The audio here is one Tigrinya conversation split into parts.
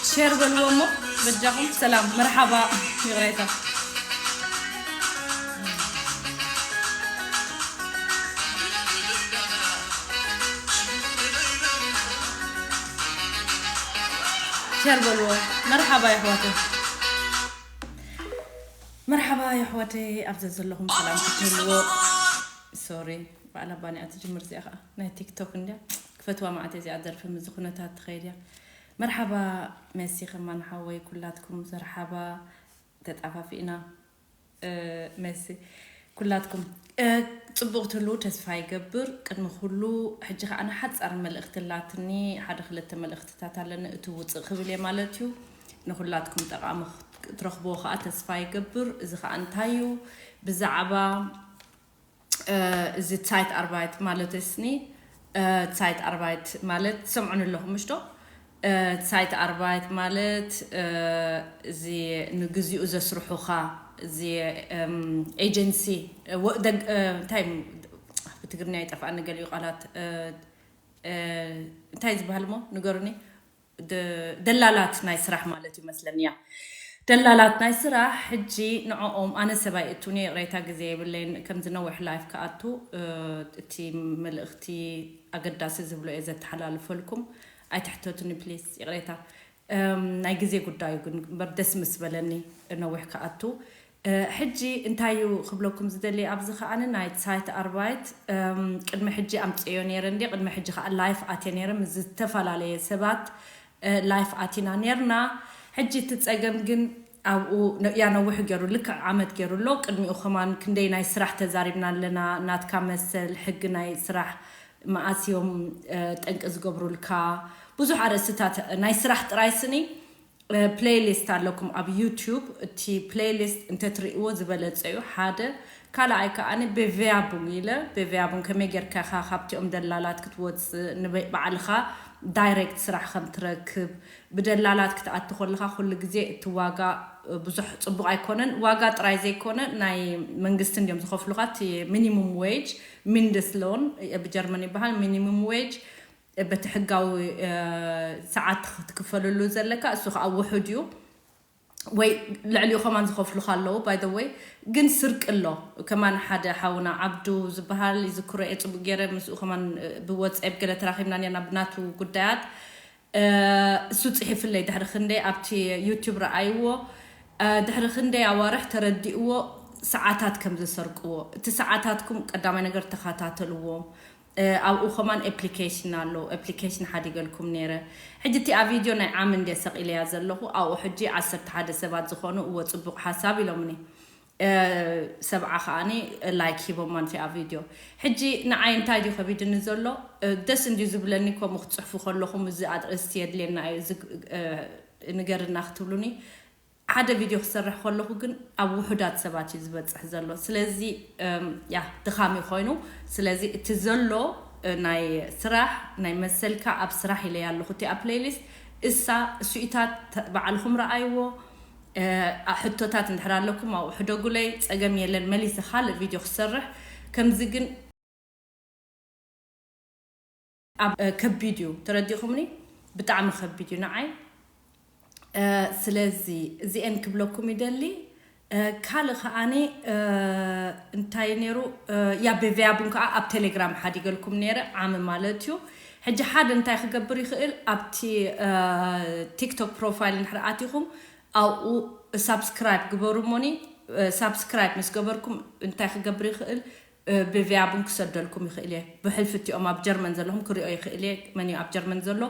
ሼር በልዎ እሞ በጃኹም። ሰላም፣ መርሓባ፣ ይቕሬታ። ሸር በልዎ። መርሓባ የሕዋተይ፣ መርሓባ የሕዋተይ፣ ኣብ ዘዘለኹም ሰላም ክትህልዎ። ሶሪ፣ ባዕላ ባኒኣ ትጅምር እዚኣ ኸዓ ናይ ቲክቶክ እንድያ። ክፈትዋ ማዓት እዚኣ ደርፊ፣ ምዚ ኩነታት ትኸይድ እያ። መርሓባ መሲ ኸማን ሓወይ፣ ኩላትኩም መርሓባ። ተጣፋፊእና። መሲ፣ ኩላትኩም ጽቡቕ ትህልዉ ተስፋ ይገብር። ቅድሚ ኩሉ ሕጂ ኸዓ ንሓጻር መልእኽቲ ኣላትኒ፣ ሓደ ክልተ መልእኽትታት ኣለኒ፣ እቲ ውጽእ ክብል እየ ማለት እዩ። ንኹላትኩም ጠቓሚ ክትረኽብዎ ኸዓ ተስፋ ይገብር። እዚ ኸዓ እንታይ እዩ? ብዛዕባ እዚ ዛይት ኣርባይት ማለት እስኒ፣ ዛይት ኣርባይት ማለት ትሰምዑኒ ኣለኹም ምሽ ዶ? ዛይት ኣርባይት ማለት እዚ ንግዚኡ ዘስርሑኻ፣ እዚ ኤጀንሲ፣ እንታይ፣ ብትግርኛ ይጠፍኣኒ ገሊኡ ቃላት፣ እንታይ ዝበሃል እሞ ንገሩኒ። ደላላት ናይ ስራሕ ማለት እዩ መስለኒ። እያ ደላላት ናይ ስራሕ። ሕጂ ንዕኦም፣ ኣነ ሰብኣይ እትውኒ፣ ይቕሬታ፣ ግዜ የብለይን፣ ከምዚ ነዊሕ ላይፍ ክኣቱ። እቲ መልእኽቲ ኣገዳሲ ዝብሎ እየ ዘተሓላልፈልኩም። ኣይትሕተቱኒ ፕሊስ፣ ይቕሬታ። ናይ ግዜ ጉዳዩ ግን እምበር ደስ ምስ በለኒ ነዊሕ ክኣቱ። ሕጂ እንታይ እዩ ክብለኩም ዝደሊ፣ ኣብዚ ከዓኒ ናይ ዛይት ኣርባይት ቅድሚ ሕጂ ኣምፅዮ ነይረ እንዲ፣ ቅድሚ ሕጂ ከዓ ላይፍ ኣትየ ነይረ ምስ ዝተፈላለየ ሰባት ላይፍ ኣቲና ነርና። ሕጂ እቲ ፀገም ግን ኣብኡ ያ ነዊሑ ገይሩ፣ ልክዕ ዓመት ገይሩ ኣሎ። ቅድሚኡ ከማን ክንደይ ናይ ስራሕ ተዛሪብና ኣለና፣ ናትካ መሰል፣ ሕጊ ናይ ስራሕ፣ መኣስ እዮም ጠንቂ ዝገብሩልካ፣ ብዙሕ ኣርእስትታት ናይ ስራሕ ጥራይ ስኒ። ፕሌይሊስት ኣለኩም ኣብ ዩቱብ። እቲ ፕሌይሊስት እንተትርእይዎ ዝበለጸ እዩ። ሓደ ካልኣይ ከዓኒ ቤቪያቡን ኢለ፣ ቤቪያቡን ከመይ ጌርካ ኢኻ ካብቲኦም ደላላት ክትወጽእ፣ ንበ-፣ ባዕልኻ ዳይሬክት ስራሕ ከም ትረክብ። ብደላላት ክትኣቱ ከለኻ ኩሉ ግዜ እቲ ዋጋ ብዙሕ ጽቡቕ ኣይኮነን። ዋጋ ጥራይ ዘይኮነ ናይ መንግስቲ እንዲዮም ዝኸፍሉኻ፣ እቲ ሚኒሙም ዌጅ፣ ሚንደስሎን ብጀርመን ይበሃል፣ ሚኒሙም ዌጅ በቲ ሕጋዊ ሰዓት ክትክፈለሉ ዘለካ፣ እሱ ከዓ ውሑድ እዩ። ወይ ልዕሊኡ ከማን ዝኸፍሉካ ኣለዉ። ባይ ዘ ወይ ግን ስርቂ ኣሎ። ከማን ሓደ ሓውና ዓብዱ ዝበሃል ይዝክሮ እየ ጽቡቅ ገይረ፣ ምስኡ ከማን ብወትስኣፕ ገለ ተራኺብና ነርና ብናቱ ጉዳያት። እሱ ጽሒፍለይ ድሕሪ ክንደይ ኣብቲ ዩቱብ ረኣይዎ። ድሕሪ ክንደይ ኣዋርሕ ተረዲእዎ ሰዓታት ከም ዝሰርቅዎ። እቲ ሰዓታትኩም ቀዳማይ ነገር ተኸታተልዎ። ኣብኡ ከማን ኣፕሊኬሽን ኣሎ፣ ኣፕሊኬሽን ሓዲገልኩም ነይረ። ሕጂ እቲኣ ቪድዮ ናይ ዓም እንደ ሰቒለያ ዘለኹ፣ ኣብኡ ሕጂ ዓሰርተ ሓደ ሰባት ዝኾኑ እወ ጽቡቕ ሓሳብ ኢሎምኒ። ሰብዓ ከዓኒ ላይክ ሂቦማ ነቲኣ ቪድዮ። ሕጂ ንዓይ እንታይ ድዩ ከቢድኒ ዘሎ? ደስ እንድዩ ዝብለኒ ከምኡ ክትጽሕፉ ከለኹም፣ እዚ ኣርእስቲ የድልየና እዩ፣ እዚ ንገርና ክትብሉኒ። ሓደ ቪድዮ ክሰርሕ ከለኹ ግን ኣብ ውሑዳት ሰባት እዩ ዝበጽሕ ዘሎ። ስለዚ ያ ድኻም እዩ ኮይኑ። ስለዚ እቲ ዘሎ ናይ ስራሕ፣ ናይ መሰልካ ኣብ ስራሕ ኢለያ ኣለኹ። እቲኣ ፕሌይሊስት እሳ እሱኢታት ባዕልኹም ረኣይዎ። ሕቶታት እንድሕር ኣለኩም ኣብኡ ሕደጉለይ፣ ጸገም የለን፣ መሊሰ ካልእ ቪድዮ ክሰርሕ። ከምዚ ግን ኣብ ከቢድ እዩ፣ ተረዲኹምኒ? ብጣዕሚ ከቢድ እዩ ንዓይ። ስለዚ እዚኤን ክብለኩም ይደሊ። ካልእ ከዓኒ እንታይ ነይሩ? ያ ቤቪያቡን ከዓ ኣብ ቴሌግራም ሓዲገልኩም ነይረ፣ ዓሚ ማለት እዩ። ሕጂ ሓደ እንታይ ክገብር ይኽእል? ኣብቲ ቲክቶክ ፕሮፋይል እንድሕር ኣቲኹም ኣብኡ ሳብስክራይብ ግበሩ እሞኒ። ሳብስክራይብ ምስ ገበርኩም እንታይ ክገብር ይኽእል? ብቪያቡን ክሰደልኩም ይኽእል እየ። ብሕልፊ እቲኦም ኣብ ጀርመን ዘለኹም ክሪኦ ይኽእል እየ። መን እዩ ኣብ ጀርመን ዘሎ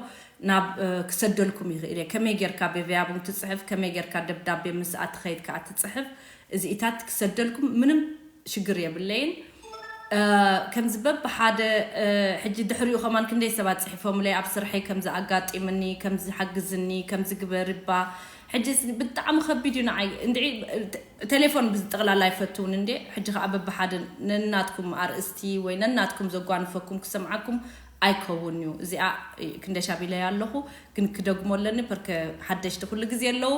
ናብ ክሰደልኩም ይኽእል እየ። ከመይ ጌርካ ብቪያቡን ትጽሕፍ፣ ከመይ ጌርካ ደብዳቤ ምስኣ ትኸይድ ከኣ ትጽሕፍ፣ እዚኢታት ክሰደልኩም ምንም ሽግር የብለይን። ከምዚ በብሓደ ሕጂ ድሕሪኡ ከማን ክንደይ ሰባት ጽሒፎምለይ ኣብ ስርሐይ ከምዚ ኣጋጢምኒ፣ ከምዚ ሓግዝኒ፣ ከምዚ ግበር እባ። ሕጂ ብጣዕሚ ከቢድ እዩ ንዓይ። እንድዒ ቴሌፎን ብዝጠቕላላ ኣይፈትውን እንዴ። ሕጂ ከኣ በብሓደ ነናትኩም ኣርእስቲ ወይ ነናትኩም ዘጓንፈኩም ክሰምዓኩም ኣይከውን እዩ። እዚኣ ክንደሻብ ኢለያ ኣለኹ፣ ግን ክደግሞ ኣለኒ፣ ፐርከ ሓደሽቲ ኩሉ ግዜ ኣለዉ።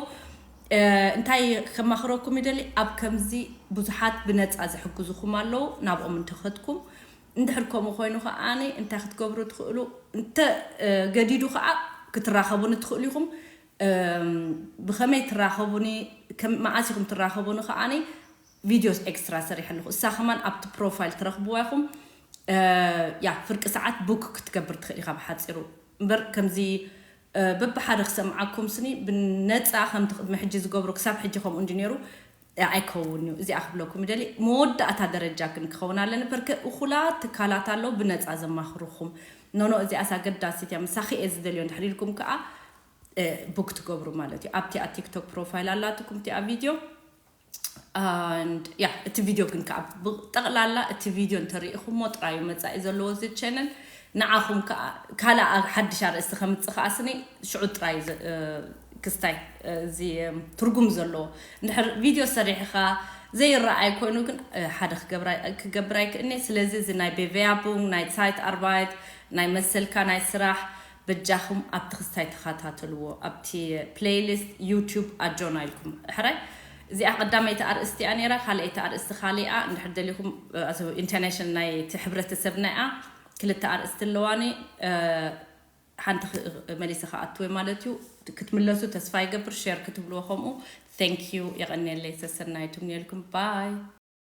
እንታይ ከማኽረኩም ይደሊ፣ ኣብ ከምዚ ብዙሓት ብነጻ ዝሕግዙኹም ኣለዉ፣ ናብኦም እንተኸድኩም። እንድሕር ከምኡ ኮይኑ ከኣ እንታይ ክትገብሩ ትኽእሉ፣ እንተ ገዲዱ ከኣ ክትራኸቡኒ ትኽእሉ ኢኹም። ብኸመይ ትራኸቡኒ፣ መዓስ ኢኹም ትራኸቡኒ ከዓኒ ቪዲዮስ ኤክስትራ ሰሪሐ ኣለኹ። እሳ ከማን ኣብቲ ፕሮፋይል ትረኽብዋ ኢኹም። ያ ፍርቂ ሰዓት ቡክ ክትገብር ትኽእል ኢኻ ብሓፂሩ። እምበር ከምዚ በብሓደ ክሰምዓኩም ስኒ ብነፃ ከምቲ ቅድሚ ሕጂ ዝገብሮ ክሳብ ሕጂ ከምኡ እንዲ ነይሩ ኣይከውን እዩ። እዚኣ ክብለኩም ይደሊ። መወዳእታ ደረጃ ግን ክኸውን ኣለኒ። በርከ እኹላት ትካላት ኣለዉ ብነፃ ዘማኽርኹም። ኖኖ እዚኣስ ኣገዳሲት እያ፣ ምሳኺ እየ ዝደልዮ እንድሕር ኢልኩም ከዓ ቡክ ትገብሩ ማለት እዩ። ኣብቲኣ ቲክቶክ ፕሮፋይል ኣላትኩም እቲኣ ቪድዮ። ያ እቲ ቪድዮ ግን ከዓ ብጠቕላላ እቲ ቪድዮ እንተሪኢኹሞ ጥራዩ መፃኢ ዘለዎ እዚ ቸነል ንዓኹም ከዓ ካልእ ሓድሽ ኣርእስቲ ከምፅእ ከዓ ስኒ ሽዑ ጥራይ ክስታይ እዚ ትርጉም ዘለዎ እንድሕር ቪድዮ ሰሪሕኻ ዘይረኣይ ኮይኑ ግን ሓደ ክገብር ኣይክእልኒ። ስለዚ እዚ ናይ ቤቨያቡንግ ናይ ሳይት ኣርባይት ናይ መሰልካ ናይ ስራሕ በጃኹም ኣብቲ ክስታይ ተኸታተልዎ ኣብቲ ፕሌይሊስት ዩቱብ ኣጆና ኢልኩም ሕራይ። እዚኣ ቀዳመይቲ ኣርእስቲ እያ ነይራ። ካልኣይቲ ኣርእስቲ ካሊኣ እንድሕር ደሊኹም ኢንተርናሽናል ናይቲ ሕብረተሰብና እያ። ክልተ ኣርእስቲ ኣለዋኒ። ሓንቲ መሊሰ ከኣትወ ማለት እዩ። ክትምለሱ ተስፋ ይገብር። ሸር ክትብልዎ ከምኡ። Thank you። የቐንየለይ። ሰሰናይቱም ነልኩም። ባይ።